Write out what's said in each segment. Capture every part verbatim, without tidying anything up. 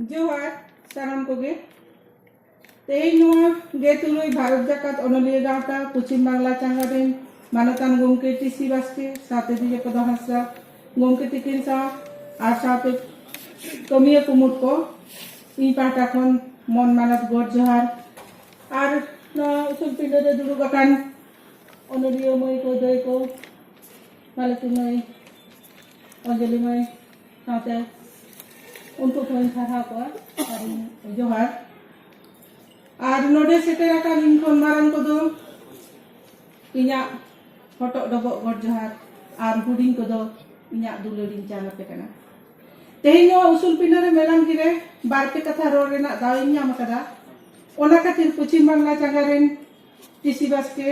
ᱡᱚᱦᱟᱨ ᱥᱟᱱᱟᱢ ᱠᱚᱜᱮ᱾ ᱛᱮᱦᱮᱧ ᱱᱚᱣᱟ ᱜᱮ ᱛᱩᱨᱩᱭ ᱵᱷᱟᱨᱚᱛ ᱡᱟᱠᱟᱛ ᱚᱱᱚᱞᱤᱭᱟᱹ ᱜᱟᱶᱛᱟ ᱯᱚᱪᱷᱤᱢ ᱵᱟᱝᱞᱟ ᱪᱟᱸᱜᱟ ᱨᱮᱱ ᱢᱟᱱᱚᱛᱟᱱ ᱜᱚᱢᱠᱮ ᱴᱤ ᱥᱤ ᱵᱟᱥᱠᱮ ᱥᱟᱶᱛᱮ ᱫᱤᱡᱚᱯᱚᱫᱚ ᱦᱟᱸᱥᱫᱟ ᱜᱚᱢᱠᱮ ᱛᱤᱠᱤᱱ ᱥᱟᱶ ᱟᱨ ᱥᱟᱶᱛᱮ ᱠᱟᱹᱢᱤᱭᱟᱹ ᱠᱩᱢᱩᱴ ᱠᱚ, ᱤᱧ ᱯᱟᱦᱴᱟ ᱠᱷᱚᱱ ᱢᱚᱱ ᱢᱟᱱᱚᱛ ᱜᱚᱰ ᱡᱚᱦᱟᱨ᱾ ᱟᱨ ᱱᱚᱣᱟ ᱩᱥᱩᱞ ᱯᱤᱸᱰᱟᱹ ᱨᱮ ᱫᱩᱲᱩᱵ ᱟᱠᱟᱱ ᱚᱱᱚᱞᱤᱭᱟᱹ ᱢᱟᱹᱭ ᱠᱚ, ᱫᱟᱹᱭ ᱠᱚ, ᱢᱟᱞᱚᱛᱤ ᱢᱟᱹᱭ, ᱚᱧᱡᱚᱞᱤ ᱢᱟᱹᱭ ᱥᱟᱶᱛᱮ ᱩᱱᱠᱩ ᱠᱚᱧ ᱥᱟᱨᱦᱟᱣ ᱠᱚᱣᱟ ᱟᱨ ᱤᱧ ᱡᱚᱦᱟᱨ᱾ ᱟᱨ ᱱᱚᱰᱮ ᱥᱮᱴᱮᱨ ᱟᱠᱟᱱ ᱤᱧ ᱠᱷᱚᱱ ᱢᱟᱨᱟᱝ ᱠᱚᱫᱚ ᱤᱧᱟᱹᱜ ᱦᱚᱴᱚᱜ ᱰᱚᱵᱚᱜ ᱜᱚᱰ ᱡᱚᱦᱟᱨ ᱟᱨ ᱦᱩᱰᱤᱧ ᱠᱚᱫᱚ ᱤᱧᱟᱹᱜ ᱫᱩᱞᱟᱹᱲᱤᱧ ᱪᱟᱞ ᱟᱯᱮ ᱠᱟᱱᱟ᱾ ᱛᱮᱦᱮᱧ ᱱᱚᱣᱟ ᱩᱥᱩᱞ ᱯᱤᱸᱰᱟᱹ ᱨᱮ ᱢᱮᱞᱟᱢ ᱜᱤᱨᱟᱹ ᱵᱟᱨ ᱯᱮ ᱠᱟᱛᱷᱟ ᱨᱚᱲ ᱨᱮᱱᱟᱜ ᱫᱟᱣ ᱤᱧ ᱧᱟᱢ ᱟᱠᱟᱫᱟ᱾ ᱚᱱᱟ ᱠᱷᱟᱹᱛᱤᱨ ᱯᱚᱪᱷᱤᱢ ᱵᱟᱝᱞᱟ ᱪᱟᱸᱜᱟ ᱨᱮᱱ ᱴᱤ ᱥᱤ ᱵᱟᱥᱠᱮ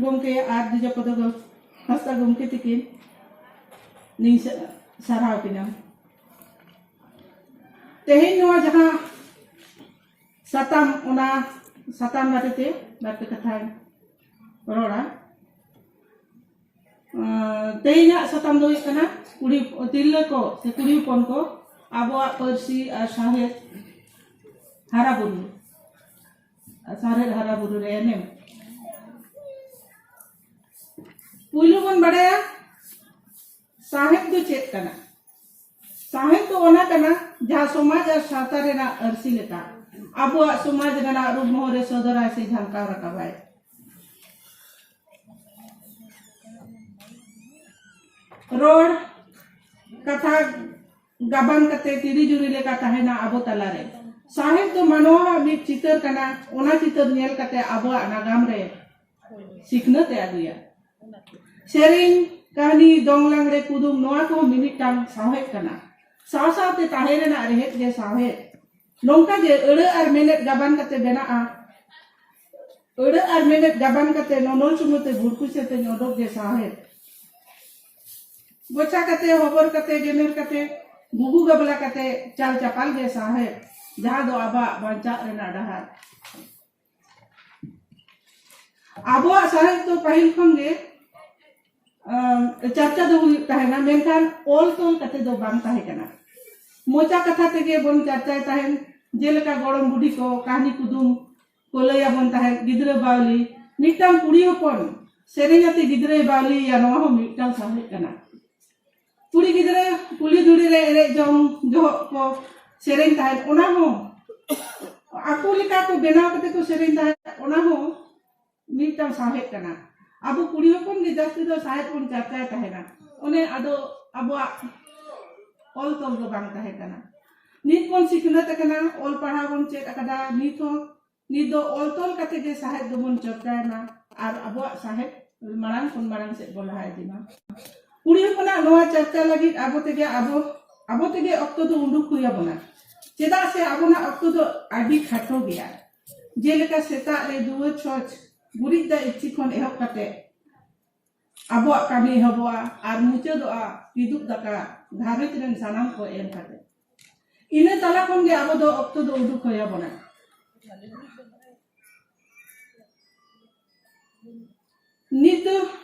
ᱜᱚᱢᱠᱮ ᱟᱨ ᱫᱤᱡᱚᱯᱚᱫᱚ ᱦᱟᱸᱥᱫᱟ ᱜᱚᱢᱠᱮ ᱛᱤᱠᱤᱱ ᱞᱤᱧ ᱥᱟ-, ᱥᱟᱨᱦᱟᱣ ᱠᱤᱱᱟ᱾ ᱛᱮᱦᱮᱧ ᱱᱚᱣᱟ ᱡᱟᱦᱟᱸ ᱥᱟᱛᱟᱢ, ᱚᱱᱟ ᱥᱟᱛᱟᱢ ᱵᱟᱨᱮᱛᱮ ᱵᱟᱨ ᱯᱮ ᱠᱟᱛᱷᱟᱧ ᱨᱚᱲᱟ᱾ ᱟᱸ, ᱛᱮᱦᱮᱧᱟᱜ ᱥᱟᱛᱟᱢ ᱫᱚ ᱦᱩᱭᱩᱜ ᱠᱟᱱᱟ ᱠᱩᱲᱤ, ᱛᱤᱨᱞᱟᱹ ᱠᱚ ᱥᱮ ᱠᱩᱲᱤ ᱦᱚᱯᱚᱱ ᱠᱚ ᱟᱵᱚᱣᱟᱜ ᱯᱟᱹᱨᱥᱤ ᱟᱨ ᱥᱟᱶᱦᱮᱫ ᱦᱟᱨᱟ ᱵᱩᱨᱩ, ᱟᱨ ᱥᱟᱶᱦᱮᱫ ᱦᱟᱨᱟ ᱵᱩᱨᱩ ᱨᱮ ᱮᱱᱮᱢ᱾ ᱯᱩᱭᱞᱩ ᱵᱚᱱ ᱵᱟᱰᱟᱭᱟ, ᱥᱟᱶᱦᱮᱫ ᱫᱚ ᱪᱮᱫ ᱠᱟᱱᱟ? ᱥᱟᱶᱦᱮᱫ ᱫᱚ ᱚᱱᱟ ᱠᱟᱱᱟ ᱡᱟᱦᱟᱸ ᱥᱚᱢᱟᱡᱽ ᱟᱨ ᱥᱟᱶᱛᱟ ᱨᱮᱱᱟᱜ ᱟᱹᱨᱥᱤ ᱞᱮᱠᱟ ᱟᱵᱚᱣᱟᱜ ᱥᱚᱢᱟᱡᱽ ᱨᱮᱱᱟᱜ ᱨᱩᱯ ᱢᱚᱦᱚᱨᱮ ᱥᱚᱫᱚᱨᱟᱭ ᱥᱮ ᱡᱷᱟᱞᱠᱟᱣ ᱨᱟᱠᱟᱵᱟᱭ᱾ ᱨᱚᱲ, ᱠᱟᱛᱷᱟ ᱜᱟᱵᱟᱱ ᱠᱟᱛᱮ ᱛᱤᱨᱤ ᱡᱩᱨᱤ ᱞᱮᱠᱟ ᱛᱟᱦᱮᱱᱟ ᱟᱵᱚ ᱛᱟᱞᱟᱨᱮ᱾ ᱥᱟᱶᱦᱮᱫ ᱫᱚ ᱢᱟᱱᱣᱟᱣᱟᱜ ᱢᱤᱫ ᱪᱤᱛᱟᱹᱨ ᱠᱟᱱᱟ᱾ ᱚᱱᱟ ᱪᱤᱛᱟᱹᱨ ᱧᱮᱞ ᱠᱟᱛᱮ ᱟᱵᱚᱣᱟᱜ ᱱᱟᱜᱟᱢ ᱨᱮ ᱥᱤᱠᱷᱱᱟᱹᱛ ᱮ ᱟᱹᱜᱩᱭᱟ᱾ ᱥᱮᱨᱮᱧ, ᱠᱟᱹᱦᱱᱤ, ᱫᱚᱝ, ᱞᱟᱜᱽᱲᱮ, ᱠᱩᱫᱩᱢ, ᱱᱚᱣᱟ ᱠᱚᱦᱚᱸ ᱢᱤᱢᱤᱫᱴᱟᱝ ᱥᱟᱶᱦᱮᱫ ᱠᱟᱱᱟ᱾ ᱥᱟᱶ ᱥᱟᱶᱛᱮ ᱛᱟᱦᱮᱸ ᱨᱮᱱᱟᱜ ᱨᱮᱦᱮᱫ ᱜᱮ ᱥᱟᱶᱦᱮᱫ᱾ ᱱᱚᱝᱠᱟ ᱜᱮ ᱟᱹᱲᱟᱹ ᱟᱨ ᱢᱮᱱᱮᱫ ᱜᱟᱵᱟᱱ ᱠᱟᱛᱮ ᱵᱮᱱᱟᱜᱼᱟ᱾ ᱟᱹᱲᱟᱹ ᱟᱨ ᱢᱮᱱᱮᱫ ᱜᱟᱵᱟᱱ ᱠᱟᱛᱮ ᱱᱚᱱᱚᱞ ᱪᱩᱢᱟᱹᱛᱮ ᱵᱷᱩᱲᱠᱩ ᱥᱮᱛᱮᱧ ᱚᱰᱚᱠ ᱜᱮ ᱥᱟᱶᱦᱮᱫ᱾ ᱜᱚᱪᱷᱟ ᱠᱟᱛᱮ, ᱦᱚᱵᱚᱨ ᱠᱟᱛᱮ, ᱜᱮᱢᱮᱨ ᱠᱟᱛᱮ, ᱜᱩᱜᱩ ᱜᱟᱵᱞᱟ ᱠᱟᱛᱮ ᱪᱟᱞ ᱪᱟᱯᱟᱞ ᱜᱮ ᱥᱟᱶᱦᱮᱫ, ᱡᱟᱦᱟᱸ ᱫᱚ ᱟᱵᱚᱣᱟᱜ ᱵᱟᱧᱪᱟᱜ ᱨᱮᱱᱟᱜ ᱰᱟᱦᱟᱨ᱾ ᱟᱵᱚᱣᱟᱜ ᱥᱟᱶᱦᱮᱫ ᱫᱚ ᱯᱟᱹᱦᱤᱞ ᱠᱷᱚᱱ ᱜᱮ, ᱟᱢ, ᱪᱟᱨᱪᱟ ᱫᱚ ᱦᱩᱭᱩᱜ ᱛᱟᱦᱮᱱᱟ, ᱢᱮᱱᱠᱷᱟᱱ ᱚᱞ ᱛᱚᱞ ᱠᱟᱛᱮ ᱫᱚ ᱵᱟᱝ ᱛᱟᱦᱮᱸ ᱠᱟᱱᱟ᱾ ᱢᱚᱪᱟ ᱠᱟᱛᱷᱟ ᱛᱮᱜᱮ ᱵᱚᱱ ᱪᱟᱨᱪᱟᱭ ᱛᱟᱦᱮᱸᱱ, ᱡᱮᱞᱮᱠᱟ ᱜᱚᱲᱚᱢ ᱵᱩᱰᱷᱤ ᱠᱚ ᱠᱟᱹᱦᱱᱤ ᱠᱩᱫᱩᱢ ᱠᱚ ᱞᱟᱹᱭ ᱟᱵᱚᱱ ᱛᱟᱦᱮᱸᱫ, ᱜᱤᱫᱽᱨᱟᱹ ᱵᱟᱣᱞᱤ, ᱢᱤᱫᱴᱟᱝ ᱠᱩᱲᱤ ᱦᱚᱯᱚᱱ ᱥᱮᱨᱮᱧ ᱟᱛᱮ ᱜᱤᱫᱽᱨᱟᱹᱭ ᱵᱟᱣᱞᱤᱭᱮᱭᱟ, ᱱᱚᱣᱟ ᱦᱚᱸ ᱢᱤᱫᱴᱟᱝ ᱥᱟᱶᱦᱮᱫ ᱠᱟᱱᱟ᱾ ᱠᱩᱲᱤ ᱜᱤᱫᱽᱨᱟᱹ ᱠᱩᱞᱦᱤ ᱫᱷᱩᱲᱤ ᱨᱮ ᱮᱱᱮᱡ ᱡᱚᱝ ᱡᱚᱦᱚᱜ ᱠᱚ ᱥᱮᱨᱮᱧ ᱛᱟᱦᱮᱸᱫ, ᱚᱱᱟ ᱦᱚᱸ ᱟᱠᱚ ᱞᱮᱠᱟ ᱠᱚ ᱵᱮᱱᱟᱣ ᱠᱟᱛᱮ ᱠᱚ ᱥᱮᱨᱮᱧ ᱛᱟᱦᱮᱸᱫ, ᱚᱱᱟ ᱦᱚᱸ ᱢᱤᱫᱴᱟᱝ ᱥᱟᱶᱦᱮᱫ ᱠᱟᱱᱟ᱾ ᱟᱵᱚ ᱠᱩᱲᱤ ᱦᱚᱯᱚᱱ ᱜᱮ ᱡᱟᱹᱥᱛᱤ ᱫᱚ ᱥᱟᱶᱦᱮᱫ ᱵᱚᱱ ᱪᱟᱨᱪᱟᱭ ᱛᱟᱦᱮᱱᱟ, ᱚᱱᱮ ᱟᱫᱚ ᱟᱵᱚᱣᱟᱜ ᱚᱞ ᱛᱚᱞ ᱫᱚ ᱵᱟᱝ ᱛᱟᱦᱮᱸ ᱠᱟᱱᱟ᱾ ᱱᱤᱛ ᱵᱚᱱ ᱥᱤᱠᱷᱱᱟᱹᱛ ᱟᱠᱟᱱᱟ, ᱚᱞ ᱯᱟᱲᱦᱟᱣ ᱵᱚᱱ ᱪᱮᱫ ᱟᱠᱟᱫᱟ, ᱱᱤᱛ ᱦᱚᱸ, ᱱᱤᱛ ᱫᱚ ᱚᱞ ᱛᱚᱞ ᱠᱟᱛᱮ ᱜᱮ ᱥᱟᱶᱦᱮᱫ ᱫᱚᱵᱚᱱ ᱪᱚᱨᱪᱟᱭ ᱢᱟ ᱟᱨ ᱟᱵᱚᱣᱟᱜ ᱥᱟᱶᱦᱮᱫ ᱢᱟᱲᱟᱝ ᱠᱷᱚᱱ ᱢᱟᱲᱟᱝ ᱥᱮᱫ ᱵᱚᱱ ᱞᱟᱦᱟ ᱤᱫᱤ ᱢᱟ᱾ ᱠᱩᱲᱤ ᱦᱚᱯᱚᱱᱟᱜ ᱱᱚᱣᱟ ᱪᱟᱨᱪᱟ ᱞᱟᱹᱜᱤᱫ ᱟᱵᱚ ᱛᱮᱜᱮ, ᱟᱵᱚ, ᱟᱵᱚ ᱛᱮᱜᱮ ᱚᱠᱛᱚ ᱫᱚ ᱩᱰᱩᱠ ᱦᱩᱭ ᱟᱵᱚᱱᱟ, ᱪᱮᱫᱟᱜ ᱥᱮ ᱟᱵᱚᱱᱟᱜ ᱚᱠᱛᱚ ᱫᱚ ᱟᱹᱰᱤ ᱠᱷᱟᱴᱚ ᱜᱮᱭᱟ᱾ ᱡᱮᱞᱮᱠᱟ ᱥᱮᱛᱟᱜ ᱨᱮ ᱫᱩᱣᱟᱹᱨ ᱪᱷᱚᱸᱪ, ᱜᱩᱨᱤᱡ ᱫᱟᱜ ᱤᱨᱪᱤ ᱠᱷᱚᱱ ᱮᱦᱚᱵ ᱠᱟᱛᱮ ᱟᱵᱚᱣᱟᱜ ᱠᱟᱹᱢᱤ ᱮᱦᱚᱵᱚᱜᱼᱟ ᱟᱨ ᱢᱩᱪᱟᱹᱫᱚᱜᱼᱟ ᱠᱤᱫᱩᱵ ᱫᱟᱠᱟ ᱜᱷᱟᱨᱚᱸᱡᱽ ᱨᱮᱱ ᱥᱟᱱᱟᱢ ᱠᱚ ᱮᱢ ᱠᱟᱛᱮ᱾ ᱤᱱᱟᱹ ᱛᱟᱞᱟ ᱠᱷᱚᱱ ᱜᱮ ᱟᱵᱚ ᱫᱚ ᱚᱠᱛᱚ ᱫᱚ ᱩᱰᱩᱠ ᱦᱩᱭ ᱟᱵᱚᱱᱟ᱾ ᱱᱤᱛ ᱫᱚ,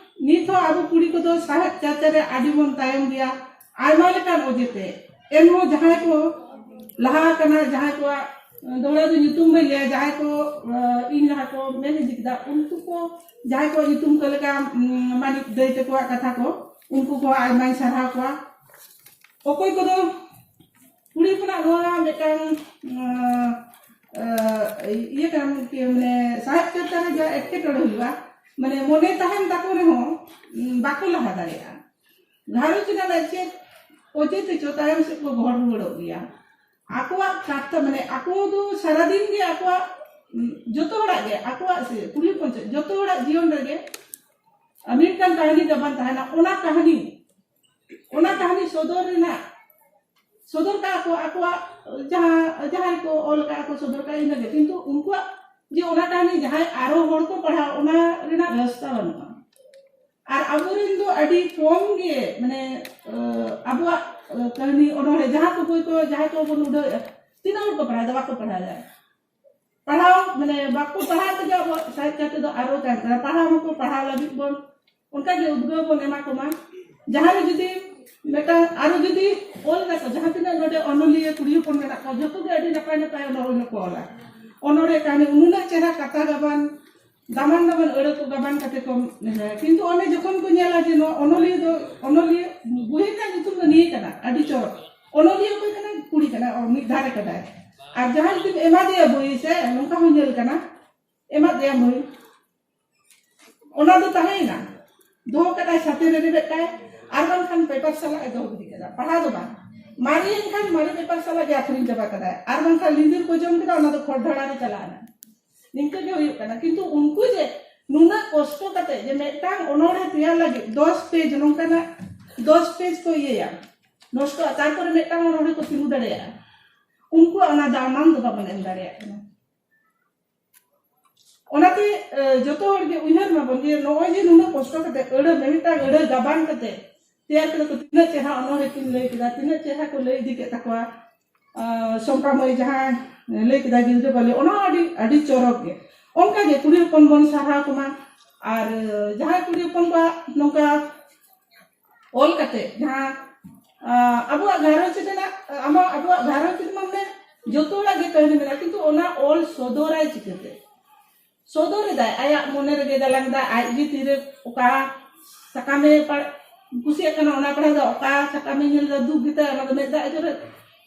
ᱱᱤᱛ ᱦᱚᱸ ᱟᱵᱚ ᱠᱩᱲᱤ ᱠᱚᱫᱚ ᱥᱟᱶᱦᱮᱫ ᱪᱟᱨᱪᱟ ᱨᱮ ᱟᱹᱰᱤ ᱵᱚᱱ ᱛᱟᱭᱚᱢ ᱜᱮᱭᱟ, ᱟᱭᱢᱟ ᱞᱮᱠᱟᱱ ᱚᱡᱮ ᱛᱮ᱾ ᱮᱱᱦᱚᱸ ᱡᱟᱦᱟᱸᱭ ᱠᱚ ᱞᱟᱦᱟ ᱟᱠᱟᱱᱟ, ᱡᱟᱦᱟᱸᱭ ᱠᱚᱣᱟᱜ ᱫᱚᱦᱲᱟ ᱫᱚ ᱧᱩᱛᱩᱢ ᱵᱟᱹᱧ ᱞᱟᱹᱭᱟ, ᱡᱟᱦᱟᱸᱭ ᱠᱚ, ᱟᱸ, ᱤᱧ ᱞᱟᱦᱟ ᱠᱚ ᱢᱮᱱ ᱤᱫᱤ ᱠᱮᱫᱟ, ᱩᱱᱠᱩ ᱠᱚ, ᱡᱟᱦᱟᱸᱭ ᱠᱚᱣᱟᱜ ᱧᱩᱛᱩᱢ ᱠᱚ ᱞᱮᱠᱟ, ᱩᱸ, ᱢᱟᱹᱱᱤᱡ ᱫᱟᱹᱭ ᱛᱟᱠᱚᱣᱟᱜ ᱠᱟᱛᱷᱟ ᱠᱚ, ᱩᱱᱠᱩ ᱠᱚ ᱟᱭᱢᱟᱧ ᱥᱟᱨᱦᱟᱣ ᱠᱚᱣᱟ᱾ ᱚᱠᱚᱭ ᱠᱚᱫᱚ ᱠᱩᱲᱤ ᱦᱚᱯᱚᱱᱟᱜ ᱱᱚᱣᱟ ᱢᱤᱫᱴᱟᱝ, ᱟᱸ, ᱟᱸ, ᱤᱭᱟᱹ ᱠᱟᱱᱟ, ᱢᱤᱫᱴᱮᱱ, ᱢᱟᱱᱮ, ᱥᱟᱦᱮᱵ ᱪᱟᱨᱪᱟ ᱨᱮ ᱡᱟ ᱮᱴᱠᱮᱴᱚᱬᱮ ᱦᱩᱭᱩᱜᱼᱟ, ᱢᱟᱱᱮ, ᱢᱚᱱᱮ ᱛᱟᱦᱮᱱ ᱛᱟᱠᱚ ᱨᱮᱦᱚᱸ, ᱩᱸ, ᱵᱟᱠᱚ ᱞᱟᱦᱟ ᱫᱟᱲᱮᱭᱟᱜᱼᱟ᱾ ᱜᱷᱟᱨᱚᱸᱡᱽ ᱨᱮᱱᱟᱜ ᱪᱮᱫ ᱚᱡᱮ ᱛᱮᱪᱚ ᱛᱟᱭᱚᱢ ᱥᱮᱫ ᱠᱚ ᱜᱚᱦᱚᱲ ᱨᱩᱣᱟᱹᱲᱚᱜ ᱜᱮᱭᱟ᱾ ᱟᱠᱚᱣᱟᱜ ᱠᱟᱛᱷᱟ, ᱢᱟᱱᱮ, ᱟᱠᱚ ᱫᱚ ᱥᱟᱨᱟᱫᱤᱱ ᱜᱮ ᱟᱠᱚᱣᱟᱜ, ᱩᱸ, ᱡᱚᱛᱚ ᱦᱚᱲᱟᱜ ᱜᱮ, ᱟᱠᱚᱣᱟᱜ ᱥᱮ ᱠᱩᱲᱤ ᱦᱚᱯᱚᱱ ᱥᱮ ᱡᱚᱛᱚ ᱦᱚᱲᱟᱜ ᱡᱤᱭᱚᱱ ᱨᱮᱜᱮ ᱢᱤᱫᱴᱟᱝ ᱠᱟᱹᱦᱱᱤ ᱜᱟᱵᱟᱱ ᱛᱟᱦᱮᱱᱟ᱾ ᱚᱱᱟ ᱠᱟᱹᱦᱱᱤ, ᱚᱱᱟ ᱠᱟᱹᱦᱱᱤ ᱥᱚᱫᱚᱨ ᱨᱮᱱᱟᱜ, ᱥᱚᱫᱚᱨ ᱠᱟᱜᱼᱟ ᱠᱚ ᱟᱠᱚᱣᱟᱜ ᱡᱟᱦᱟᱸ, ᱡᱟᱦᱟᱸᱭ ᱠᱚ ᱚᱞ ᱠᱟᱜᱼᱟ ᱠᱚ, ᱥᱚᱫᱚᱨ ᱠᱟᱜᱼᱟ, ᱤᱱᱟᱹᱜᱮ᱾ ᱠᱤᱱᱛᱩ ᱩᱱᱠᱩᱣᱟᱜ ᱡᱮ ᱚᱱᱟ ᱠᱟᱹᱦᱱᱤ ᱡᱟᱦᱟᱸᱭ ᱟᱨᱚ ᱦᱚᱲ ᱠᱚ ᱯᱟᱲᱦᱟᱣ, ᱚᱱᱟ ᱨᱮᱱᱟᱜ ᱨᱟᱥᱛᱟ ᱵᱟᱹᱱᱩᱜᱼᱟ᱾ ᱟᱨ ᱟᱵᱚᱨᱮᱱ ᱫᱚ ᱟᱹᱰᱤ ᱠᱚᱢ ᱜᱮ, ᱢᱟᱱᱮ, ᱟᱵᱚᱣᱟᱜ ᱠᱟᱹᱦᱱᱤ ᱚᱱᱚᱬᱦᱮ ᱡᱟᱦᱟᱸ ᱠᱚ ᱵᱳᱭ ᱠᱚ, ᱡᱟᱦᱟᱸᱭ ᱠᱚᱵᱚᱱ ᱩᱰᱷᱟᱹᱣᱮᱫᱼᱟ, ᱛᱤᱱᱟᱹᱜ ᱦᱚᱲ ᱠᱚ ᱯᱟᱲᱦᱟᱣ ᱮᱫᱟ? ᱵᱟᱠᱚ ᱯᱟᱲᱦᱟᱣ ᱮᱫᱟ᱾ ᱯᱟᱲᱦᱟᱣ, ᱢᱟᱱᱮ, ᱵᱟᱠᱚ ᱯᱟᱲᱦᱟᱣ ᱛᱮᱜᱮ ᱟᱵᱚᱣᱟᱜ ᱥᱟᱦᱮᱵ ᱪᱟᱨᱪᱟ ᱫᱚ ᱟᱨᱚ ᱛᱟᱭᱚᱢ ᱠᱟᱱᱟ᱾ ᱯᱟᱲᱦᱟᱣ ᱢᱟᱠᱚ ᱯᱟᱲᱦᱟᱣ ᱞᱟᱹᱜᱤᱫ ᱵᱚᱱ, ᱚᱱᱠᱟ ᱜᱮ ᱩᱫᱽᱜᱟᱹᱣ ᱵᱚᱱ ᱮᱢᱟ ᱠᱚᱢᱟ᱾ ᱡᱟᱦᱟᱸᱭ ᱡᱩᱫᱤ ᱢᱤᱫᱴᱟᱝ ᱟᱨᱚ ᱡᱩᱫᱤ ᱚᱞ ᱠᱟᱛᱮ ᱡᱟᱦᱟᱸ ᱛᱤᱱᱟᱹᱜ ᱱᱚᱰᱮ ᱚᱱᱚᱞᱤᱭᱟᱹ ᱠᱩᱲᱤ ᱦᱚᱯᱚᱱ ᱢᱮᱱᱟᱜ ᱠᱚᱣᱟ, ᱡᱚᱛᱚ ᱜᱮ ᱟᱹᱰᱤ ᱱᱟᱯᱟᱭ ᱱᱟᱯᱟᱭ ᱚᱱᱚᱞᱤᱭᱟᱹ ᱠᱚ ᱚᱞᱟ᱾ ᱚᱱᱚᱲᱦᱮ ᱠᱟᱹᱦᱱᱤ ᱩᱱᱟᱹᱜ ᱪᱮᱦᱨᱟ ᱠᱟᱛᱷᱟ ᱜᱟᱵᱟᱱ, ᱫᱟᱢᱟᱱ ᱫᱟᱢᱟᱱ ᱟᱹᱲᱟᱹ ᱠᱚ ᱜᱟᱵᱟᱱ ᱠᱟᱛᱮ ᱠᱚ, ᱦᱮᱸ, ᱠᱤᱱᱛᱩ ᱚᱱᱮ ᱡᱚᱠᱷᱚᱱ ᱠᱚ ᱧᱮᱞᱟ ᱡᱮ ᱱᱚᱣᱟ ᱚᱱᱚᱞᱤᱭᱟᱹ ᱫᱚ, ᱚᱱᱚᱞᱤᱭᱟᱹ ᱵᱚᱦᱤ ᱨᱮᱱᱟᱜ ᱧᱩᱛᱩᱢ ᱫᱚ ᱱᱤᱭᱟᱹ ᱠᱟᱱᱟ, ᱟᱹᱰᱤ ᱪᱚᱨᱚᱠ᱾ ᱚᱱᱚᱞᱤᱭᱟᱹ ᱚᱠᱚᱭ ᱠᱟᱱᱟ? ᱠᱩᱲᱤ ᱠᱟᱱᱟ, ᱚ, ᱢᱤᱫ ᱫᱷᱟᱨᱮ ᱠᱟᱫᱟᱭ᱾ ᱟᱨ ᱡᱟᱦᱟᱸᱭ ᱡᱩᱫᱤᱢ ᱮᱢᱟ ᱫᱮᱭᱟ ᱵᱚᱦᱤ ᱥᱮ, ᱱᱚᱝᱠᱟ ᱦᱚᱸ ᱧᱮᱞ ᱠᱟᱱᱟ, ᱮᱢᱟ ᱫᱮᱭᱟ ᱵᱚᱦᱤ, ᱚᱱᱟ ᱫᱚ ᱛᱟᱦᱮᱸᱭᱮᱱᱟ, ᱫᱚᱦᱚ ᱠᱟᱫᱟᱭ ᱥᱟᱛᱮ ᱨᱮ ᱨᱮᱵᱮᱫ ᱠᱟᱭ, ᱟᱨ ᱵᱟᱝᱠᱷᱟᱱ ᱯᱮᱯᱟᱨ ᱥᱟᱞᱟᱜ ᱮ ᱫᱚᱦᱚ ᱜᱤᱰᱤ ᱠᱟᱫᱟ, ᱯᱟᱲᱦᱟᱣ ᱫᱚ ᱵᱟᱝ᱾ ᱢᱟᱨᱮᱭᱮᱱ ᱠᱷᱟᱱ ᱢᱟᱨᱮ ᱯᱮᱯᱟᱨ ᱥᱟᱞᱟᱜ ᱜᱮ ᱟᱹᱠᱷᱨᱤᱧ ᱪᱟᱵᱟ ᱠᱟᱫᱟᱭ, ᱟᱨ ᱵᱟᱝᱠᱷᱟᱱ ᱞᱤᱸᱫᱤᱨ ᱠᱚ ᱡᱚᱢ ᱠᱮᱫᱟ, ᱚᱱᱟ ᱫᱚ ᱠᱷᱚᱲ ᱰᱷᱟᱲᱟ ᱨᱮ ᱪᱟᱞᱟᱣ ᱮᱱᱟ᱾ ᱱᱤᱝᱠᱟᱹ ᱜᱮ ᱦᱩᱭᱩᱜ ᱠᱟᱱᱟ᱾ ᱠᱤᱱᱛᱩ ᱩᱱᱠᱩ ᱡᱮ ᱱᱩᱱᱟᱹᱜ ᱠᱚᱥᱴᱚ ᱠᱟᱛᱮ ᱡᱮ ᱢᱤᱫᱴᱟᱝ ᱚᱱᱚᱬᱦᱮ ᱛᱮᱭᱟᱨ ᱞᱟᱹᱜᱤᱫ ᱫᱚᱥ ᱯᱮᱡᱽ, ᱱᱚᱝᱠᱟᱱᱟᱜ ᱫᱚᱥ ᱯᱮᱡᱽ ᱠᱚ ᱤᱭᱟᱹᱭᱟ, ᱱᱚᱥᱴᱚᱜᱼᱟ, ᱛᱟᱨᱯᱚᱨᱮ ᱢᱤᱫᱴᱟᱝ ᱚᱱᱚᱬᱦᱮ ᱠᱚ ᱛᱤᱸᱜᱩ ᱫᱟᱲᱮᱭᱟᱜᱼᱟ, ᱩᱱᱠᱩᱣᱟᱜ ᱚᱱᱟ ᱫᱟᱣ ᱢᱟᱱ ᱫᱚ ᱵᱟᱵᱚᱱ ᱮᱢ ᱫᱟᱲᱮᱭᱟᱜ ᱠᱟᱱᱟ᱾ ᱚᱱᱟᱛᱮ, ᱮ, ᱡᱚᱛᱚ ᱦᱚᱲ ᱜᱮ ᱩᱭᱦᱟᱹᱨ ᱢᱟᱵᱚᱱ ᱡᱮ ᱱᱚᱜᱼᱚᱭ ᱡᱮ ᱱᱩᱱᱟᱹᱜ ᱠᱚᱥᱴᱚ ᱠᱟᱛᱮ ᱟᱹᱲᱟᱹ, ᱢᱤᱢᱤᱫᱴᱟᱝ ᱟᱹᱲᱟᱹ ᱜᱟᱵᱟᱱ ᱠᱟᱛᱮ ᱛᱮᱭᱟᱨ ᱠᱟᱛᱮ ᱠᱚ, ᱛᱤᱱᱟᱹᱜ ᱪᱮᱦᱨᱟ ᱚᱱᱚᱬᱦᱮ ᱠᱤᱱ ᱞᱟᱹᱭ ᱠᱮᱫᱟ, ᱛᱤᱱᱟᱹᱜ ᱪᱮᱦᱨᱟ ᱠᱚ ᱞᱟᱹᱭ ᱤᱫᱤ ᱠᱮᱫ ᱛᱟᱠᱚᱣᱟ, ᱟ, ᱥᱚᱢᱯᱟ ᱢᱟᱹᱭ ᱡᱟᱦᱟᱸ ᱞᱟᱹᱭ ᱠᱮᱫᱟ ᱜᱤᱫᱽᱨᱟᱹ ᱵᱟᱹᱣᱞᱤ, ᱚᱱᱟ ᱦᱚᱸ ᱟᱹᱰᱤ, ᱟᱹᱰᱤ ᱪᱚᱨᱚᱠ ᱜᱮ᱾ ᱚᱱᱠᱟ ᱜᱮ ᱠᱩᱲᱤ ᱦᱚᱯᱚᱱ ᱵᱚᱱ ᱥᱟᱨᱦᱟᱣ ᱠᱚᱢᱟ᱾ ᱟᱨ ᱡᱟᱦᱟᱸᱭ ᱠᱩᱲᱤ ᱦᱚᱯᱚᱱ ᱠᱚᱣᱟᱜ ᱱᱚᱝᱠᱟ ᱚᱞ ᱠᱟᱛᱮ ᱡᱟᱦᱟᱸ, ᱟ, ᱟᱵᱚᱣᱟᱜ ᱜᱷᱟᱨᱚᱸᱡᱽ ᱨᱮᱱᱟᱜ, ᱟᱢᱟᱜ, ᱟᱵᱚᱣᱟᱜ ᱜᱷᱟᱨᱚᱸᱡᱽ ᱨᱮᱱᱟᱜ ᱢᱟᱱᱮ ᱡᱚᱛᱚ ᱦᱚᱲᱟᱜ ᱜᱮ ᱠᱟᱹᱦᱱᱤ ᱢᱮᱱᱟᱜᱼᱟ, ᱠᱤᱱᱛᱩ ᱚᱱᱟ ᱚᱞ ᱥᱚᱫᱚᱨᱟᱭ ᱪᱤᱠᱟᱹᱛᱮ? ᱥᱚᱫᱚᱨ ᱮᱫᱟᱭ, ᱟᱭᱟᱜ ᱢᱚᱱᱮ ᱨᱮᱜᱮ ᱜᱟᱞᱟᱝ ᱮᱫᱟ, ᱟᱡ ᱜᱮ ᱛᱤᱨᱮ ᱚᱠᱟ ᱥᱟᱠᱟᱢᱮ ᱯᱟᱲ-, ᱠᱩᱥᱤᱭᱟᱜ ᱠᱟᱱᱟ, ᱚᱱᱟ ᱯᱟᱲᱦᱟᱣ ᱮᱫᱟ, ᱚᱠᱟ ᱥᱟᱠᱟᱢᱮ ᱧᱮᱞ ᱮᱫᱟ, ᱫᱩᱠ ᱜᱮᱛᱟᱭ, ᱚᱱᱟ ᱫᱚ ᱢᱮᱫ ᱫᱟᱜ ᱮ ᱡᱚᱨᱚᱭ,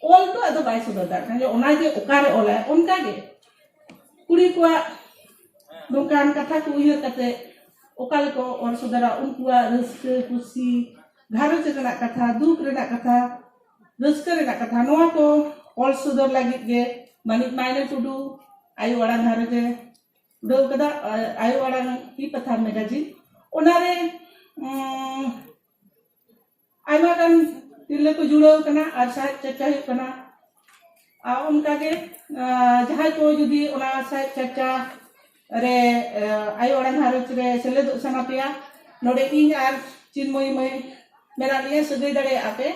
ᱚᱞ ᱫᱚ ᱟᱫᱚ ᱵᱟᱭ ᱥᱚᱫᱚᱨ ᱫᱟᱲᱮᱭᱟᱜ ᱠᱟᱱᱟ, ᱡᱮ ᱚᱱᱟ ᱡᱮ ᱚᱠᱟᱨᱮ ᱚᱞᱟᱭ᱾ ᱚᱱᱠᱟ ᱜᱮ ᱠᱩᱲᱤ ᱠᱚᱣᱟᱜ ᱱᱚᱝᱠᱟᱱ ᱠᱟᱛᱷᱟ ᱠᱚ ᱩᱭᱦᱟᱹᱨ ᱠᱟᱛᱮ ᱚᱠᱟ ᱞᱮᱠᱟ ᱚᱞ ᱥᱚᱫᱚᱨᱟ, ᱩᱱᱠᱩᱣᱟᱜ ᱨᱟᱹᱥᱠᱟᱹ, ᱠᱩᱥᱤ, ᱜᱷᱟᱨᱚᱸᱡᱽ ᱨᱮᱱᱟᱜ ᱠᱟᱛᱷᱟ, ᱫᱩᱠ ᱨᱮᱱᱟᱜ ᱠᱟᱛᱷᱟ, ᱨᱟᱹᱥᱠᱟᱹ ᱨᱮᱱᱟᱜ ᱠᱟᱛᱷᱟ, ᱱᱚᱣᱟ ᱠᱚ ᱚᱞ ᱥᱚᱫᱚᱨ ᱞᱟᱹᱜᱤᱫ ᱜᱮ ᱢᱟᱹᱱᱤᱡ ᱢᱟᱭᱱᱟ ᱴᱩᱰᱩ ᱟᱭᱳ ᱟᱲᱟᱝ ᱜᱷᱟᱨᱚᱸᱡᱽ ᱮ ᱩᱰᱟᱹᱣ ᱠᱟᱫᱟ, ᱟ-, ᱟᱭᱳ ᱟᱲᱟᱝ ᱤ ᱯᱟᱛᱷᱟᱢ ᱢᱮᱜᱟᱡᱤᱱ᱾ ᱚᱱᱟᱨᱮ, ᱩᱸ, ᱟᱭᱢᱟ ᱜᱟᱱ ᱛᱤᱨᱞᱟᱹ ᱠᱚ ᱡᱩᱲᱟᱹᱣ ᱠᱟᱱᱟ ᱟᱨ ᱥᱟᱦᱮᱫ ᱪᱟᱨᱪᱟ ᱦᱩᱭᱩᱜ ᱠᱟᱱᱟ᱾ ᱟᱨ ᱚᱱᱠᱟᱜᱮ, ᱟ, ᱡᱟᱦᱟᱸᱭ ᱠᱚ ᱡᱩᱫᱤ ᱚᱱᱟ ᱥᱟᱦᱮᱫ ᱪᱟᱨᱪᱟ ᱨᱮ, ᱟ, ᱟᱭᱳ ᱟᱲᱟᱝ ᱜᱷᱟᱨᱚᱸᱡᱽ ᱨᱮ ᱥᱮᱞᱮᱫᱚᱜ ᱥᱟᱱᱟ ᱯᱮᱭᱟ, ᱱᱚᱰᱮ ᱤᱧ ᱟᱨ ᱪᱤᱱᱢᱚᱭᱤ ᱢᱟᱹᱭ ᱢᱮᱱᱟᱜ ᱞᱤᱧᱟ, ᱥᱟᱹᱜᱟᱹᱭ ᱫᱟᱲᱮᱭᱟᱜᱼᱟ ᱯᱮ᱾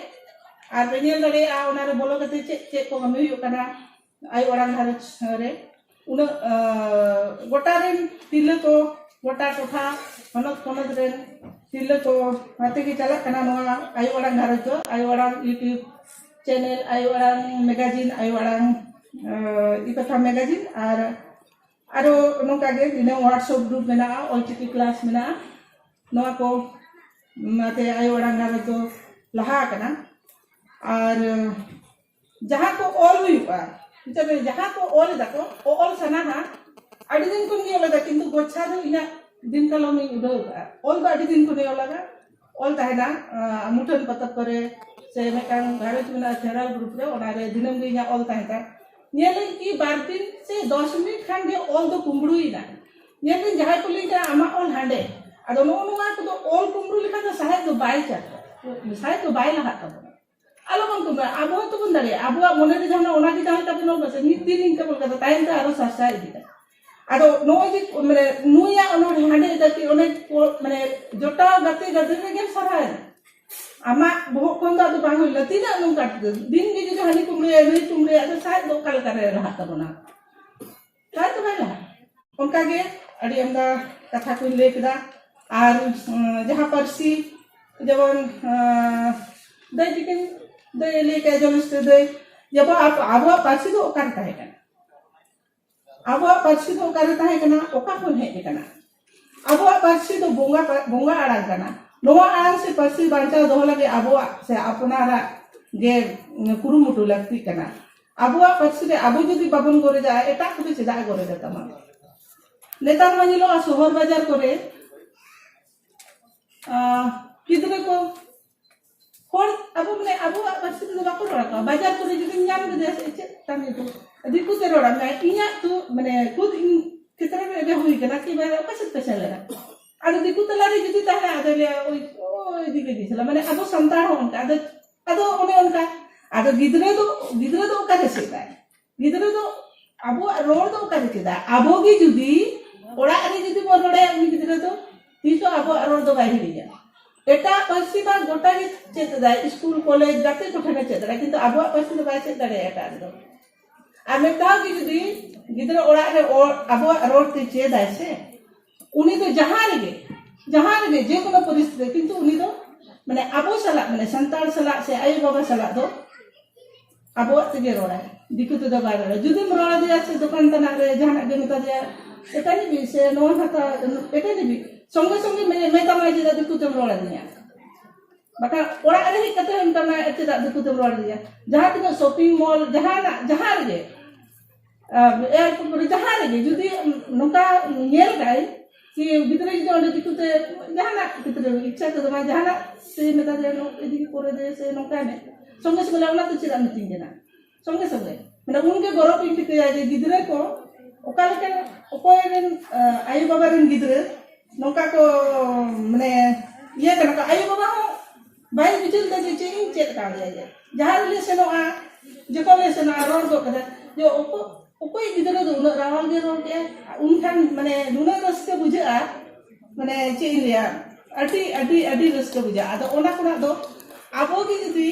ᱟᱨ ᱯᱮ ᱧᱮᱞ ᱫᱟᱲᱮᱭᱟᱜᱼᱟ ᱚᱱᱟᱨᱮ ᱵᱚᱞᱚ ᱠᱟᱛᱮ ᱪᱮᱫ ᱪᱮᱫ ᱠᱚ ᱠᱟᱹᱢᱤ ᱦᱩᱭᱩᱜ ᱠᱟᱱᱟ ᱟᱭᱳ ᱟᱲᱟᱝ ᱜᱷᱟᱨᱚᱸᱡᱽ ᱨᱮ᱾ ᱩᱱᱟᱹᱜ, ᱟ, ᱜᱚᱴᱟ ᱨᱮᱱ ᱛᱤᱨᱞᱟᱹ ᱠᱚ ᱜᱚᱴᱟ ᱴᱚᱴᱷᱟ, ᱦᱚᱱᱚᱛ ᱯᱚᱱᱚᱛ ᱨᱮᱱ ᱛᱤᱨᱞᱟᱹ ᱠᱚ ᱟᱛᱮ ᱜᱮ ᱪᱟᱞᱟᱜ ᱠᱟᱱᱟ ᱱᱚᱣᱟ ᱟᱭᱳ ᱟᱲᱟᱝ ᱜᱷᱟᱨᱚᱸᱡᱽ ᱫᱚ᱾ ᱟᱭᱳ ᱟᱲᱟᱝ YouTube channel, ᱟᱭᱳ ᱟᱲᱟᱝ magazine, ᱟᱭᱳ ᱟᱲᱟᱝ, ᱟᱸ, ᱤ ᱠᱟᱛᱷᱟ magazine, ᱟᱨ ᱟᱨᱚ ᱱᱚᱝᱠᱟ ᱜᱮ ᱫᱤᱱᱟᱹᱢ WhatsApp group ᱢᱮᱱᱟᱜᱼᱟ, ᱚᱞᱪᱤᱠᱤ class ᱢᱮᱱᱟᱜᱼᱟ᱾ ᱱᱚᱣᱟ ᱠᱚ ᱚᱱᱟᱛᱮ ᱟᱭᱳ ᱟᱲᱟᱝ ᱜᱷᱟᱨᱚᱸᱡᱽ ᱫᱚ ᱞᱟᱦᱟ ᱟᱠᱟᱱᱟ᱾ ᱟᱨ ᱡᱟᱦᱟᱸ ᱠᱚ ᱚᱞ ᱦᱩᱭᱩᱜᱼᱟ, ᱵᱩᱡᱷᱟᱹᱣ ᱯᱮ, ᱡᱟᱦᱟᱸ ᱠᱚ ᱚᱞ ᱮᱫᱟ ᱠᱚ, ᱚᱞ ᱥᱟᱱᱟᱣᱟ, ᱟᱹᱰᱤ ᱫᱤᱱ ᱠᱷᱚᱱ ᱜᱮ ᱚᱞ ᱮᱫᱟ, ᱠᱤᱱᱛᱩ ᱜᱚᱪᱷᱟ ᱫᱚ ᱤᱧᱟᱹᱜ ᱫᱤᱱ ᱠᱟᱞᱚᱢ ᱤᱧ ᱩᱰᱟᱹᱣ ᱟᱠᱟᱫᱼᱟ᱾ ᱚᱞ ᱫᱚ ᱟᱹᱰᱤ ᱫᱤᱱ ᱠᱷᱚᱱ ᱜᱮ ᱚᱞ ᱟᱠᱟᱫᱼᱟ, ᱚᱞ ᱛᱟᱦᱮᱱᱟ, ᱟᱸ, ᱢᱩᱴᱷᱟᱹᱱ ᱯᱚᱛᱚᱵ ᱠᱚᱨᱮ ᱥᱮ ᱢᱤᱫᱴᱟᱝ ᱜᱷᱟᱨᱚᱸᱡᱽ ᱢᱮᱱᱟᱜᱼᱟ, ᱥᱮᱨᱣᱟᱞ group ᱨᱮ, ᱚᱱᱟᱨᱮ ᱫᱤᱱᱟᱹᱢ ᱜᱮ ᱤᱧᱟᱹᱜ ᱚᱞ ᱛᱟᱦᱮᱸ ᱠᱟᱱᱟ᱾ ᱧᱮᱞᱟᱹᱧ ᱠᱤ ᱵᱟᱨ ᱫᱤᱱ ᱥᱮ ᱫᱚᱥ ᱢᱤᱱᱤᱴ ᱠᱷᱟᱱ ᱜᱮ ᱚᱞ ᱫᱚ ᱠᱩᱢᱵᱽᱲᱩᱭᱮᱱᱟ᱾ ᱧᱮᱞᱟᱹᱧ ᱡᱟᱦᱟᱸᱭ ᱠᱚ ᱞᱟᱹᱭ ᱠᱮᱫᱟ, "ᱟᱢᱟᱜ ᱚᱞ ᱦᱟᱸᱰᱮ᱾" ᱟᱫᱚ ᱱᱚᱜᱼᱚ ᱱᱚᱣᱟ ᱠᱚᱫᱚ ᱚᱞ ᱠᱩᱢᱵᱽᱲᱩ ᱞᱮᱠᱷᱟᱱ ᱫᱚ ᱥᱟᱦᱮᱫ ᱫᱚ ᱵᱟᱭ ᱪᱟᱞᱟᱜᱼᱟ, ᱥᱟᱦᱮᱫ ᱫᱚ ᱵᱟᱭ ᱞᱟᱦᱟᱜ ᱛᱟᱵᱚᱱᱟ᱾ ᱟᱞᱚ ᱵᱚᱱ ᱠᱩᱢᱵᱽᱲᱩᱭᱟ, ᱟᱵᱚᱣᱟᱜ ᱛᱚᱵᱚᱱ ᱫᱟᱲᱮᱭᱟᱜᱼᱟ, ᱟᱵᱚᱣᱟᱜ ᱢᱚᱱᱮ ᱨᱮ ᱡᱟᱦᱟᱸ ᱚᱱᱟ ᱜᱮ ᱡᱟᱦᱟᱸ ᱞᱮᱠᱟ ᱵᱚᱱ ᱚᱞ ᱠᱟᱫᱟ, ᱢᱤᱫ ᱫᱤᱱ ᱤᱱᱠᱟᱹ ᱵᱚᱱ ᱠᱟᱫᱟ, ᱛᱟᱭᱚᱢ ᱛᱮ ᱟᱨᱚ ᱥᱟᱨᱥᱟ ᱤᱫᱤᱜᱼᱟ᱾ ᱟᱫᱚ ᱱᱚᱜᱼᱚᱭ ᱡᱮ ᱢᱟᱱᱮ ᱱᱩᱭᱟᱜ ᱚᱱᱚᱬᱦᱮ ᱦᱟᱸᱰᱮ ᱫᱟᱠᱤ ᱚᱱᱮ ᱠᱚ ᱢᱟᱱᱮ ᱡᱚᱴᱟᱣ ᱜᱟᱛᱮ ᱜᱟᱫᱮᱞ ᱨᱮᱜᱮᱢ ᱥᱟᱨᱦᱟᱣᱮᱱᱟ᱾ ᱟᱢᱟᱜ ᱵᱚᱦᱚᱜ ᱠᱷᱚᱱ ᱫᱚ ᱟᱫᱚ ᱵᱟᱝ ᱦᱩᱭ ᱞᱮᱱᱟ᱾ ᱛᱤᱱᱟᱹᱜ ᱱᱚᱝᱠᱟ ᱫᱤᱱ ᱜᱮ ᱡᱩᱫᱤ ᱦᱟᱹᱱᱤ ᱠᱩᱢᱵᱽᱲᱩᱭᱟ, ᱱᱩᱭ ᱠᱩᱢᱵᱽᱲᱩᱭᱟ, ᱟᱫᱚ ᱥᱟᱦᱮᱫ ᱫᱚ ᱚᱠᱟ ᱞᱮᱠᱟ ᱨᱮ ᱞᱟᱦᱟᱜ ᱛᱟᱵᱚᱱᱟ? ᱥᱟᱦᱮᱫ ᱫᱚ ᱵᱟᱭ ᱞᱟᱦᱟᱜᱼᱟ᱾ ᱚᱱᱠᱟ ᱜᱮ ᱟᱹᱰᱤ ᱟᱢᱫᱟ ᱠᱟᱛᱷᱟ ᱠᱚᱧ ᱞᱟᱹᱭ ᱠᱮᱫᱟ᱾ ᱟᱨ, ᱩᱸ, ᱡᱟᱦᱟᱸ ᱯᱟᱹᱨᱥᱤ ᱡᱮᱢᱚᱱ, ᱟᱸ, ᱫᱟᱹᱭ ᱛᱤᱠᱤᱱ, ᱫᱟᱹᱭ ᱞᱟᱹᱭ ᱠᱮᱫᱟ, ᱡᱚᱱᱚᱥᱨᱤ ᱫᱟᱹᱭ, ᱡᱮᱢᱚᱱ ᱟᱵᱚ, ᱟᱵᱚᱣᱟᱜ ᱯᱟᱹᱨᱥᱤ ᱫᱚ ᱚᱠᱟᱨᱮ ᱛᱟᱦᱮᱸ ᱠᱟᱱᱟ? ᱟᱵᱚᱣᱟᱜ ᱯᱟᱹᱨᱥᱤ ᱫᱚ ᱚᱠᱟᱨᱮ ᱛᱟᱦᱮᱸ ᱠᱟᱱᱟ? ᱚᱠᱟ ᱠᱷᱚᱱ ᱦᱮᱡ ᱟᱠᱟᱱᱟ? ᱟᱵᱚᱣᱟᱜ ᱯᱟᱹᱨᱥᱤ ᱫᱚ ᱵᱚᱸᱜᱟ ᱯᱟ-, ᱵᱚᱸᱜᱟ ᱟᱲᱟᱝ ᱠᱟᱱᱟ᱾ ᱱᱚᱣᱟ ᱟᱲᱟᱝ ᱥᱮ ᱯᱟᱹᱨᱥᱤ ᱵᱟᱧᱪᱟᱣ ᱫᱚᱦᱚ ᱞᱟᱹᱜᱤᱫ ᱟᱵᱚᱣᱟᱜ ᱥᱮ ᱟᱯᱱᱟᱨᱟᱜ ᱜᱮ, ᱩᱸ, ᱠᱩᱨᱩᱢᱩᱴᱩ ᱞᱟᱹᱠᱛᱤ ᱠᱟᱱᱟ᱾ ᱟᱵᱚᱣᱟᱜ ᱯᱟᱹᱨᱥᱤ ᱨᱮ ᱟᱵᱚ ᱡᱩᱫᱤ ᱵᱟᱵᱚᱱ ᱜᱚᱨᱚᱡᱟ, ᱮᱴᱟᱜ ᱠᱚᱫᱚ ᱪᱮᱫᱟᱜ ᱮ ᱜᱚᱨᱚᱡᱟ ᱛᱟᱢᱟ? ᱱᱮᱛᱟᱨ ᱢᱟ ᱧᱮᱞᱚᱜᱼᱟ ᱥᱚᱦᱚᱨ ᱵᱟᱡᱟᱨ ᱠᱚᱨᱮ, ᱟᱸ, ᱜᱤᱫᱽᱨᱟᱹ ᱠᱚ ᱦᱚᱲ ᱟᱵᱚ ᱢᱟᱱᱮ ᱟᱵᱚᱣᱟᱜ ᱯᱟᱹᱨᱥᱤ ᱛᱮᱫᱚ ᱵᱟᱠᱚ ᱨᱚᱲ ᱟᱠᱚᱣᱟ᱾ ᱵᱟᱡᱟᱨ ᱠᱚᱨᱮ ᱡᱩᱫᱤᱢ ᱧᱟᱢ ᱠᱮᱫᱮᱭᱟ ᱥᱮ ᱪᱮᱫ ᱛᱟᱢ ᱧᱩᱛᱩᱢ? ᱫᱤᱠᱩ ᱛᱮ ᱨᱚᱲ ᱟᱢ᱾ ᱤᱧᱟᱹᱜ ᱛᱚ ᱢᱟᱱᱮ ᱠᱷᱩᱫ ᱤᱧ ᱠᱷᱮᱛᱨᱮ ᱨᱮ ᱮᱵᱮ ᱦᱩᱭ ᱠᱟᱱᱟ ᱠᱤ ᱵᱟᱭ ᱚᱠᱟ ᱥᱮᱫ ᱯᱮ ᱥᱮᱱ ᱞᱮᱱᱟ? ᱟᱫᱚ ᱫᱤᱠᱩ ᱛᱟᱞᱟᱨᱮ ᱡᱩᱫᱤ ᱛᱟᱦᱮᱱᱟ, ᱟᱫᱚ ᱞᱟᱹᱭᱟ, "ᱳᱭ, ᱳᱭ ᱫᱤᱠᱩ ᱫᱤᱥᱞᱟ", ᱢᱟᱱᱮ ᱟᱵᱚ ᱥᱟᱱᱛᱟᱲ ᱦᱚᱸ ᱚᱱᱠᱟ᱾ ᱟᱫᱚ, ᱟᱫᱚ ᱚᱱᱮ ᱚᱱᱠᱟ᱾ ᱟᱫᱚ ᱜᱤᱫᱽᱨᱟᱹ ᱫᱚ, ᱜᱤᱫᱽᱨᱟᱹ ᱫᱚ ᱚᱠᱟᱨᱮ ᱪᱮᱫ ᱟᱭ? ᱜᱤᱫᱽᱨᱟᱹ ᱫᱚ ᱟᱵᱚᱣᱟᱜ ᱨᱚᱲ ᱫᱚ ᱚᱠᱟᱨᱮ ᱪᱮᱫᱟ? ᱟᱵᱚ ᱜᱮ ᱡᱩᱫᱤ ᱚᱲᱟᱜ ᱨᱮ ᱡᱩᱫᱤ ᱵᱚᱱ ᱨᱚᱲ ᱟᱭᱟ, ᱩᱱᱤ ᱜᱤᱫᱽᱨᱟᱹ ᱫᱚ ᱛᱤᱥ ᱦᱚᱸ ᱟᱵᱚᱣᱟᱜ ᱨᱚᱲ ᱫᱚ ᱵᱟᱭ ᱦᱤᱲᱤᱧᱟ᱾ ᱮᱴᱟᱜ ᱯᱟᱹᱨᱥᱤ ᱢᱟ ᱜᱚᱴᱟ ᱜᱮ ᱪᱮᱫ ᱮᱫᱟᱭ, ᱥᱠᱩᱞ, ᱠᱚᱞᱮᱡᱽ, ᱜᱟᱛᱮ ᱠᱚ ᱴᱷᱮᱱᱮ ᱪᱮᱫ ᱫᱟᱲᱮᱭᱟᱜᱼᱟ, ᱠᱤᱱᱛᱩ ᱟᱵᱚᱣᱟᱜ ᱯᱟᱹᱨᱥᱤ ᱫᱚ ᱵᱟᱭ ᱪᱮᱫ ᱫᱟᱲᱮᱭᱟᱜᱼᱟ ᱮᱴᱟᱜ ᱨᱮᱫᱚ᱾ ᱟᱨ ᱢᱤᱫ ᱫᱷᱟᱣ ᱜᱮ ᱡᱩᱫᱤ ᱜᱤᱫᱽᱨᱟᱹ ᱚᱲᱟᱜ ᱨᱮ ᱚ-, ᱟᱵᱚᱣᱟᱜ ᱨᱚᱲ ᱛᱮ ᱪᱮᱫᱟᱭ ᱥᱮ, ᱩᱱᱤ ᱫᱚ ᱡᱟᱦᱟᱸ ᱨᱮᱜᱮ, ᱡᱟᱦᱟᱸ ᱨᱮᱜᱮ, ᱡᱮᱠᱳᱱᱳ ᱯᱚᱨᱤᱥᱛᱷᱤᱛᱤ, ᱠᱤᱱᱛᱩ ᱩᱱᱤ ᱫᱚ ᱢᱟᱱᱮ ᱟᱵᱚ ᱥᱟᱞᱟᱜ, ᱢᱟᱱᱮ ᱥᱟᱱᱛᱟᱲ ᱥᱟᱞᱟᱜ ᱥᱮ ᱟᱭᱳ ᱵᱟᱵᱟ ᱥᱟᱞᱟᱜ ᱫᱚ ᱟᱵᱚᱣᱟᱜ ᱛᱮᱜᱮ ᱨᱚᱲᱟᱭ, ᱫᱤᱠᱩ ᱛᱮᱫᱚ ᱵᱟᱭ ᱨᱚᱲᱟ᱾ ᱡᱩᱫᱤᱢ ᱨᱚᱲ ᱟᱫᱮᱭᱟ ᱥᱮ ᱫᱚᱠᱟᱱ ᱛᱟᱱᱟᱜ ᱨᱮ ᱡᱟᱦᱟᱱᱟᱜ ᱜᱮ ᱢᱮᱛᱟ ᱫᱮᱭᱟ, ᱮᱴᱟᱜ ᱡᱤᱱᱤᱥ ᱥᱮ ᱱᱚᱣᱟ ᱦᱟᱛᱟᱣ, ᱮᱴᱟᱜ ᱡᱤᱱᱤᱥ, ᱥᱚᱸᱜᱮ ᱥᱚᱸᱜᱮ ᱢᱮ-, ᱢᱮᱛᱟᱢᱟᱭ ᱡᱮ ᱫᱤᱠᱩ ᱛᱮᱢ ᱨᱚᱲ ᱟᱹᱫᱤᱧᱟ᱾ ᱵᱟᱠᱷᱟᱱ ᱚᱲᱟᱜ ᱨᱮ ᱦᱮᱡ ᱠᱟᱛᱮ ᱦᱚᱸ ᱢᱮᱛᱟᱢᱟ, ᱪᱮᱫᱟᱜ ᱫᱤᱠᱩ ᱛᱮᱢ ᱨᱚᱲ ᱟᱹᱫᱤᱧᱟ? ᱡᱟᱦᱟᱸ ᱛᱤᱱᱟᱹᱜ ᱥᱚᱯᱤᱝ ᱢᱚᱞ, ᱡᱟᱦᱟᱱᱟᱜ, ᱡᱟᱦᱟᱸ ᱨᱮᱜᱮ, ᱟᱨ ᱮᱨᱯᱳᱨᱴ ᱠᱚᱨᱮ ᱡᱟᱦᱟᱸ ᱨᱮᱜᱮ ᱡᱩᱫᱤ ᱱᱚᱝᱠᱟ ᱧᱮᱞ ᱠᱟᱜᱼᱟᱭ ᱠᱤ ᱜᱤᱫᱽᱨᱟᱹ ᱡᱩᱫᱤ ᱚᱸᱰᱮ ᱫᱤᱠᱩ ᱛᱮ ᱡᱟᱦᱟᱱᱟᱜ ᱜᱤᱫᱽᱨᱟᱹ ᱤᱪᱪᱷᱟ ᱛᱮᱫᱚ ᱵᱟᱝ ᱡᱟᱦᱟᱱᱟᱜ ᱛᱮ ᱢᱮᱛᱟ ᱫᱮᱭᱟ, "ᱱᱚ-, ᱤᱫᱤ ᱯᱚᱨᱮ ᱫᱮ" ᱥᱮ ᱱᱚᱝᱠᱟᱭ ᱢᱮ, ᱥᱚᱸᱜᱮ ᱥᱚᱸᱜᱮ ᱞᱟᱹᱭᱟ, "ᱚᱱᱟ ᱫᱚ ᱪᱮᱫᱟᱜ ᱢᱤᱛᱤᱧ ᱠᱟᱱᱟ?" ᱥᱚᱸᱜᱮ ᱥᱚᱸᱜᱮ ᱢᱟᱱᱮ ᱩᱱᱜᱮ ᱜᱚᱨᱚᱵᱽ ᱤᱧ ᱴᱷᱤᱠᱟᱹᱭᱟ ᱡᱮ ᱜᱤᱫᱽᱨᱟᱹ ᱠᱚ ᱚᱠᱟ ᱞᱮᱠᱟ ᱚᱠᱚᱭ ᱨᱮᱱ ᱟᱭᱳ ᱵᱟᱵᱟ ᱨᱮᱱ ᱜᱤᱫᱽᱨᱟᱹ ᱱᱚᱝᱠᱟ ᱠᱚ ᱢᱟᱱᱮ ᱤᱭᱟᱹ ᱠᱟᱱᱟ ᱠᱚ, ᱟᱭᱳ ᱵᱟᱵᱟ ᱦᱚᱸ ᱵᱟᱭ ᱵᱩᱡᱷᱟᱹᱣ ᱞᱮᱫᱟ ᱡᱮ ᱪᱮᱫ ᱤᱧ ᱪᱮᱫ ᱠᱟᱣᱫᱮᱭᱟ᱾ ᱡᱮ ᱡᱟᱦᱟᱸ ᱨᱮᱞᱮ ᱥᱮᱱᱚᱜᱼᱟ, ᱡᱚᱠᱷᱚᱱ ᱞᱮ ᱥᱮᱱᱚᱜᱼᱟ, ᱨᱚᱲ ᱜᱚᱫ ᱠᱟᱫᱟ ᱡᱮ ᱚᱠᱚ-, ᱚᱠᱚᱭ ᱜᱤᱫᱽᱨᱟᱹ ᱫᱚ ᱩᱱᱟᱹᱜ ᱨᱟᱣᱟᱞ ᱜᱮ ᱨᱚᱲ ᱠᱮᱜᱼᱟᱭ, ᱩᱱᱠᱷᱟᱱ ᱢᱟᱱᱮ ᱱᱩᱱᱟᱹᱜ ᱨᱟᱹᱥᱠᱟᱹ ᱵᱩᱡᱷᱟᱹᱜᱼᱟ, ᱢᱟᱱᱮ ᱪᱮᱫ ᱤᱧ ᱞᱟᱹᱭᱟ, ᱟᱹᱰᱤ ᱟᱹᱰᱤ ᱟᱹᱰᱤ ᱨᱟᱹᱥᱠᱟᱹ ᱵᱩᱡᱷᱟᱹᱜᱼᱟ᱾ ᱟᱫᱚ ᱚᱱᱟ ᱠᱷᱚᱱᱟᱜ ᱫᱚ ᱟᱵᱚ ᱜᱮ ᱡᱩᱫᱤ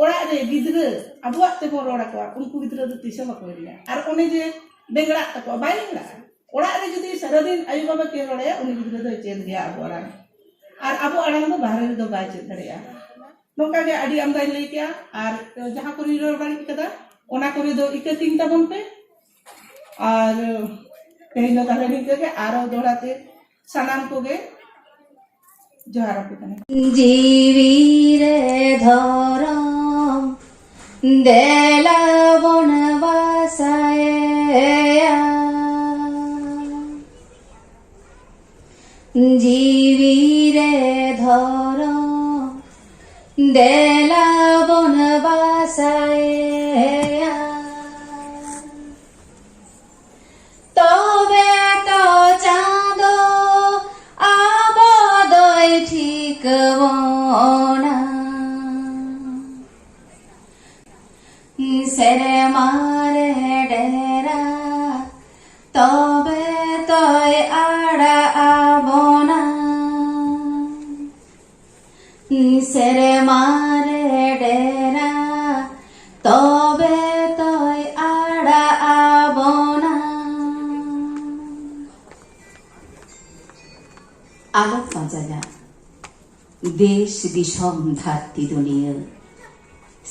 ᱚᱲᱟᱜ ᱨᱮ ᱜᱤᱫᱽᱨᱟᱹ ᱟᱵᱚᱣᱟᱜ ᱛᱮᱵᱚᱱ ᱨᱚᱲ ᱟᱠᱚᱣᱟ, ᱩᱱᱠᱩ ᱜᱤᱫᱽᱨᱟᱹ ᱫᱚ ᱛᱤᱥ ᱦᱚᱸ ᱵᱟᱠᱚ ᱦᱤᱲᱤᱧᱟ᱾ ᱟᱨ ᱚᱱᱮ ᱡᱮ ᱵᱮᱸᱜᱲᱟᱜ ᱛᱟᱠᱚᱣᱟ, ᱵᱟᱭ ᱵᱮᱸᱜᱲᱟᱜᱼᱟ᱾ ᱚᱲᱟᱜ ᱨᱮ ᱡᱩᱫᱤ ᱥᱟᱨᱟᱫᱤᱱ ᱟᱭᱳ ᱵᱟᱵᱟ ᱠᱤᱱ ᱨᱚᱲ ᱟᱭᱟ, ᱩᱱᱤ ᱜᱤᱫᱽᱨᱟᱹ ᱫᱚᱭ ᱪᱮᱫ ᱜᱮᱭᱟ ᱟᱵᱚ ᱟᱲᱟᱝ᱾ ᱟᱨ ᱟᱵᱚ ᱟᱲᱟᱝ ᱫᱚ ᱵᱟᱦᱨᱮ ᱨᱮᱫᱚ ᱵᱟᱭ ᱪᱮᱫ ᱫᱟᱲᱮᱭᱟᱜᱼᱟ᱾ ᱱᱚᱝᱠᱟ ᱜᱮ ᱟᱹᱰᱤ ᱟᱢᱫᱟᱧ ᱞᱟᱹᱭ ᱠᱮᱜᱼᱟ, ᱟᱨ ᱡᱟᱦᱟᱸ ᱠᱚᱨᱮᱧ ᱨᱚᱲ ᱵᱟᱹᱲᱤᱡ ᱠᱟᱫᱟ, ᱚᱱᱟ ᱠᱚᱨᱮ ᱫᱚ ᱤᱠᱟᱹ ᱠᱤᱧ ᱛᱟᱵᱚᱱ ᱯᱮ᱾ ᱟᱨ ᱛᱮᱦᱮᱧ ᱫᱚ ᱛᱟᱦᱞᱮ ᱱᱤᱝᱠᱟᱹ ᱜᱮ, ᱟᱨᱚ ᱫᱚᱦᱲᱟ ᱛᱮ ᱥᱟᱱᱟᱢ ᱠᱚᱜᱮ ᱡᱚᱦᱟᱨ ᱟᱯᱮ ᱠᱟᱱᱟ᱾ ᱡᱤᱣᱤ ᱨᱮ ᱫᱷᱚᱨᱚᱢ ᱫᱮᱞᱟ ᱵᱚᱱ ᱵᱟᱥᱟᱭᱟ᱾ ᱡᱤᱣᱤ ᱨᱮ ᱫᱷᱚᱨᱚᱢ ᱫᱮᱞᱟ ᱵᱚᱱ ᱵᱟᱥᱟᱭᱟ᱾ ᱛᱚᱵᱮ ᱛᱚ ᱪᱟᱸᱫᱚ ᱟᱵᱚ ᱫᱚᱭ ᱴᱷᱤᱠ ᱵᱚᱱᱟ᱾ ᱥᱮᱨᱢᱟ ᱨᱮ ᱰᱮᱨᱟ ᱛᱚᱵᱮ ᱛᱚᱭ ᱟᱲᱟᱜ ᱟᱵᱚᱱᱟ᱾ ᱥᱮᱨᱢᱟ ᱨᱮ ᱰᱮᱨᱟ ᱛᱚᱵᱮ ᱟᱞᱚᱢ ᱯᱟᱸᱡᱟᱭᱟ ᱫᱮᱥ ᱫᱤᱥᱚᱢ ᱫᱷᱟᱹᱨᱛᱤ ᱫᱩᱱᱤᱭᱟᱹ,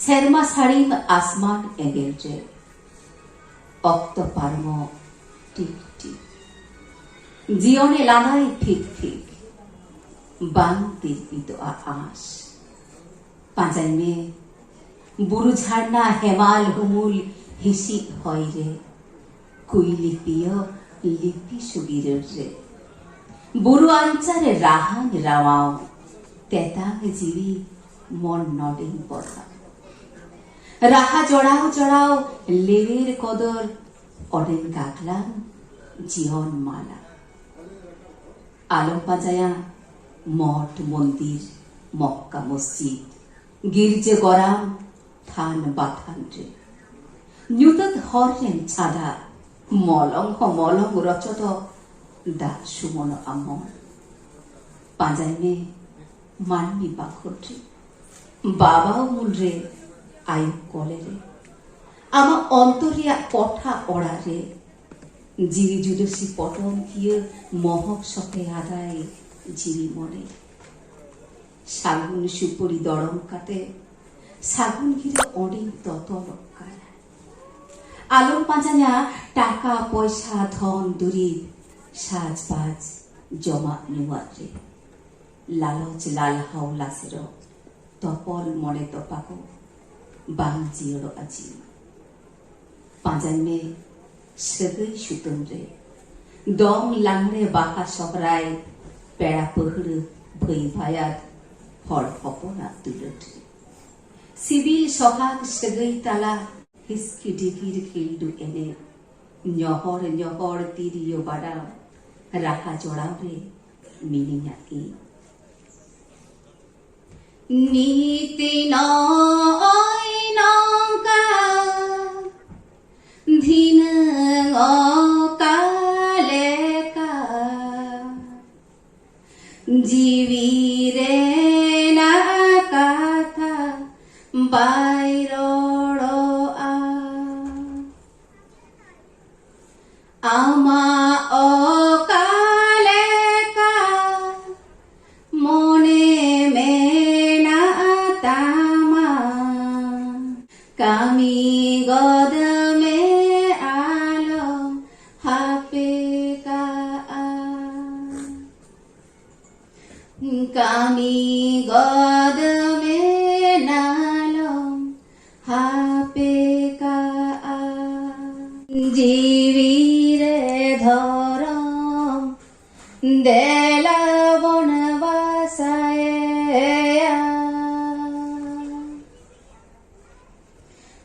ᱥᱮᱨᱢᱟ ᱥᱟᱹᱲᱤᱢ ᱟᱥᱢᱟᱱ ᱮᱸᱜᱮᱞ ᱨᱮ᱾ ᱚᱠᱛᱚ ᱯᱟᱨᱚᱢᱚᱜ ᱴᱤᱠ ᱴᱤᱠ, ᱡᱤᱭᱚᱱᱮ ᱞᱟᱸᱫᱟᱭ ᱯᱷᱤᱠ ᱯᱷᱤᱠ, ᱵᱟᱝ ᱛᱤᱨᱯᱤᱛᱚᱜᱼᱟ ᱟᱸᱥ᱾ ᱯᱟᱸᱡᱟᱭ ᱢᱮ ᱵᱩᱨᱩ ᱡᱷᱟᱨᱱᱟ ᱦᱮᱢᱟᱞ ᱦᱩᱢᱩᱞ ᱦᱤᱥᱤᱫ ᱦᱚᱭ ᱨᱮ, ᱠᱩᱭᱞᱤ ᱯᱤᱭᱳ ᱞᱤᱯᱤ ᱥᱩᱜᱤᱨᱟᱹᱲ ᱨᱮ᱾ ᱵᱩᱨᱩ ᱟᱧᱪᱟᱨᱮ ᱨᱟᱦᱟᱧ ᱨᱟᱣᱟᱣ, ᱛᱮᱛᱟᱝ ᱡᱤᱣᱤ ᱢᱚᱱ ᱱᱚᱰᱮᱧ ᱵᱚᱲᱦᱟᱣ᱾ ᱨᱟᱦᱟ ᱡᱚᱲᱟᱣ ᱡᱚᱲᱟᱣ ᱞᱮᱣᱮᱨ ᱠᱚᱫᱚᱨ, ᱚᱰᱮᱧ ᱜᱟᱜᱞᱟᱝ ᱡᱤᱭᱚᱱ ᱢᱟᱞᱟ᱾ ᱟᱞᱚᱢ ᱯᱟᱸᱡᱟᱭᱟ ᱢᱚᱴ ᱢᱚᱱᱫᱤᱨ, ᱢᱚᱠᱠᱟ ᱢᱚᱥᱡᱤᱫ, ᱜᱤᱨᱡᱟᱹ ᱜᱚᱨᱟᱢ ᱛᱷᱟᱱ ᱵᱟᱛᱷᱟᱱ ᱨᱮ᱾ ᱧᱩᱛᱟᱹᱛ ᱦᱚᱨ ᱨᱮᱱ ᱪᱷᱟᱫᱟ, ᱢᱚᱞᱚᱝ ᱦᱚᱸ ᱢᱚᱞᱚᱝ ᱨᱚᱪᱚᱫᱚ, ᱫᱟᱜ ᱥᱩᱢᱚᱱᱚᱜᱼᱟ ᱢᱚᱱ᱾ ᱯᱟᱸᱡᱟᱭ ᱢᱮ ᱢᱟᱹᱱᱢᱤ ᱵᱟᱠᱷᱳᱞ ᱨᱮ, ᱵᱟᱵᱟ ᱩᱢᱩᱞ ᱨᱮ, ᱟᱭᱳ ᱠᱚᱞᱮ ᱨᱮ, ᱟᱢᱟᱜ ᱚᱱᱛᱚᱨ ᱨᱮᱭᱟᱜ ᱠᱚᱴᱷᱟ ᱚᱲᱟᱜ ᱨᱮ᱾ ᱡᱤᱣᱤ ᱡᱩᱰᱟᱹᱥᱤ ᱯᱚᱴᱚᱢ ᱠᱤᱭᱟᱹ ᱢᱚᱦᱚᱠ ᱥᱚᱯᱮ ᱟᱫᱟᱭ ᱡᱤᱣᱤ ᱢᱚᱱᱮ᱾ ᱥᱟᱹᱜᱩᱱ ᱥᱩᱯᱩᱨᱤ ᱫᱚᱲᱚᱢ ᱠᱟᱛᱮ ᱥᱟᱹᱜᱩᱱ ᱜᱤᱨᱟᱹ ᱚᱸᱰᱮᱧ ᱛᱚᱛᱚᱞᱚᱜ ᱠᱟᱱᱟ᱾ ᱟᱞᱚᱢ ᱯᱟᱸᱡᱟᱧᱟ ᱴᱟᱠᱟ ᱯᱚᱭᱥᱟ ᱫᱷᱚᱱ ᱫᱩᱨᱤᱵ ᱥᱟᱡᱽᱵᱟᱡᱽ ᱡᱚᱢᱟᱜ ᱧᱩᱣᱟᱜ ᱨᱮ᱾ ᱞᱟᱞᱚᱪ ᱞᱟᱞᱦᱟᱣ ᱞᱟᱥᱮᱨᱚᱜ ᱛᱚᱯᱚᱞ ᱢᱚᱱᱮ ᱛᱚᱯᱟ ᱠᱚ ᱵᱟᱝ ᱡᱤᱭᱟᱹᱲᱚᱜᱼᱟ ᱡᱤᱣᱤ᱾ ᱯᱟᱸᱡᱟᱧ ᱢᱮ ᱥᱟᱹᱜᱟᱹᱭ ᱥᱩᱛᱟᱹᱢ ᱨᱮ, ᱫᱚᱝ ᱞᱟᱜᱽᱬᱮ ᱵᱟᱦᱟ ᱥᱚᱦᱨᱟᱭ, ᱯᱮᱲᱟ ᱯᱟᱹᱦᱲᱟᱹ ᱵᱷᱟᱹᱭ ᱵᱷᱟᱭᱟᱫ, ᱦᱚᱲ ᱦᱚᱯᱚᱱᱟᱜ ᱫᱩᱞᱟᱹᱲ ᱨᱮ᱾ ᱥᱤᱵᱤᱞ ᱥᱚᱦᱟᱜᱽ ᱥᱟᱹᱜᱟᱹᱭ ᱛᱟᱞᱟ ᱦᱤᱥᱠᱤ ᱰᱤᱜᱤᱨ ᱠᱷᱤᱞᱰᱩ ᱮᱱᱮᱡ, ᱧᱚᱦᱚᱲ ᱧᱚᱦᱚᱲ ᱛᱤᱨᱭᱳ ᱵᱟᱰᱟᱣ ᱨᱟᱦᱟ ᱡᱚᱲᱟᱣ ᱨᱮ ᱢᱤᱱᱟᱹᱧᱟ ᱤᱧ᱾ ᱱᱤᱛᱤ ᱱᱚᱜᱼᱚᱭ ᱱᱚᱝᱠᱟ ᱫᱷᱤᱱᱟᱹᱝ ᱚᱠᱟ ᱞᱮᱠᱟ ᱡᱤᱣᱤ ᱨᱮᱱᱟᱜ ᱠᱟᱛᱷᱟ ᱵᱟᱭ ᱨᱚᱲᱚᱜᱼᱟ᱾ ᱟᱢᱟᱜ ᱚᱠᱟ ᱞᱮᱠᱟ ᱠᱟᱹᱢᱤ ᱜᱚᱫ ᱢᱮ ᱱᱟᱞᱚᱢ ᱦᱟᱯᱮ ᱠᱟᱜᱼᱟ᱾ ᱡᱤᱣᱤ ᱨᱮ ᱫᱷᱚᱨᱚᱢ ᱫᱮᱞᱟ ᱵᱚᱱ ᱵᱟᱥᱟᱭᱟ᱾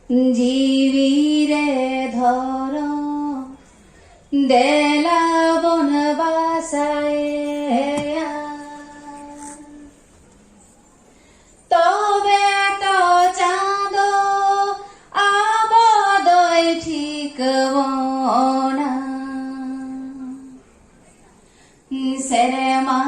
ᱡᱤᱣᱤ ᱨᱮ ᱫᱷᱚᱨᱚᱢ ᱫᱮᱞᱟ ᱵᱚᱱ ᱵᱟᱥᱟᱭᱟ᱾ ᱛᱚᱵᱮ ᱛᱚ ᱪᱟᱸᱫᱚ ᱟᱵᱚ ᱫᱚᱭ ᱴᱷᱤᱠ ᱵᱚᱱᱟ᱾ ᱥᱮᱨᱢᱟ